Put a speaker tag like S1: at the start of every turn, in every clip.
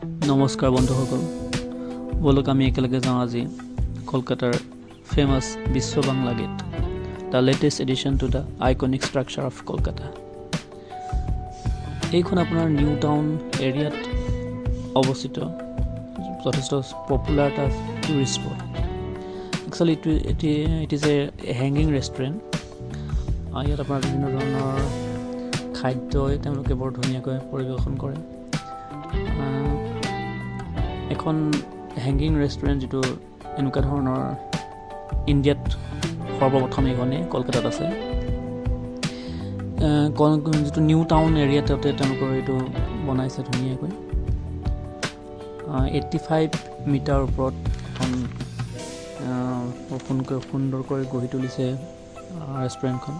S1: নমস্কাৰ বন্ধুসকল, ব'লক আমি একেলগে যাওঁ আজি কলকাতাৰ famous Biswa Bangla gate, the latest addition to the iconic structure of Kolkata. এইখন আপোনাৰ নিউ টাউন এৰিয়াত অৱস্থিত যথেষ্ট পপুলাৰ এটা tourist spot. Actually it is a hanging restaurant. ইয়াত আপোনাৰ বিভিন্ন ধৰণৰ খাদ্যই তেওঁলোকে বৰ ধুনীয়াকৈ পৰিৱেশন কৰে। এখন হেংগিং ৰেষ্টুৰেণ্ট যিটো এনেকুৱা ধৰণৰ ইণ্ডিয়াত সৰ্বপ্ৰথম এইখনেই কলকাতাত আছে। যিটো নিউ টাউন এৰিয়া, তাতে তেওঁলোকৰ এইটো বনাইছে ধুনীয়াকৈ। 85 মিটাৰ ওপৰত এখন সুন্দৰকৈ গঢ়ি তুলিছে ৰেষ্টুৰেণ্টখন।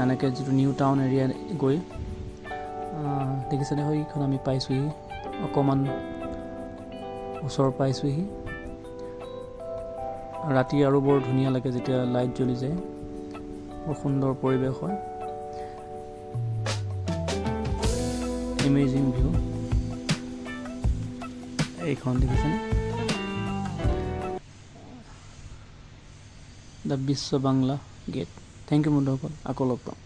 S1: এনেকৈ যিটো নিউ টাউন এৰিয়াত গৈ দেখিছেনে, সেইখন আমি পাইছোঁহি, অকণমান ওচৰ পাইছোঁহি। ৰাতি আৰু বৰ ধুনীয়া লাগে যেতিয়া লাইট জ্বলি যায়, বৰ সুন্দৰ পৰিৱেশ হয়। Amazing view. এইখন দেখিছেনে, the Biswa Bangla gate. Thank U বন্ধুসকল, আকৌ লগ পাম।